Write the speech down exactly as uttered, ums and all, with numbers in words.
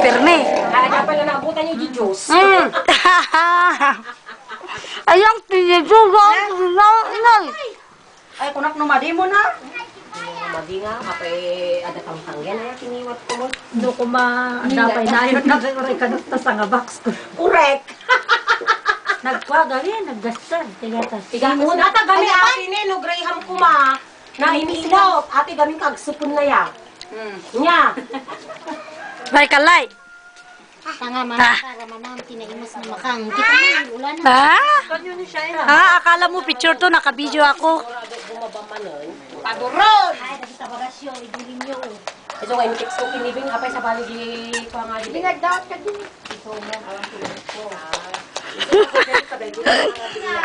Pirmi. Ay, dapat na naabutan niyo di Diyos. Mm. Ayang tinido, no, no, no. Ay, kunak no madi mo na. Madi nga, apay, ada tangtang yan, ay, kiniwat ko mo. Do ko ma, ada pay nayon na, aray, kadot ta sanga box ko. Correct. Nagkua gawin, naggastar, kaya ta. Tiga mo na, taga mi, ati ni, no, Graham kuma. Nahiminop, ati gamin kagsupon na ya. Mm. Nya. May kalay. Tanga man, ah, para manam, tinaimas na makang. Kita mo, ulan na. Ah? Ah, akala mo picture to, naka-video ako. Paduron! Ay, dagita bagasyo, ibilin nyo. Ito nga, yung text ko, kinibing, apay sa bali, di ko nga, di. Binagdaot ka din. Ito mo, awan ko, ito ko. Ah. Ito ko, ito ko, ito ko.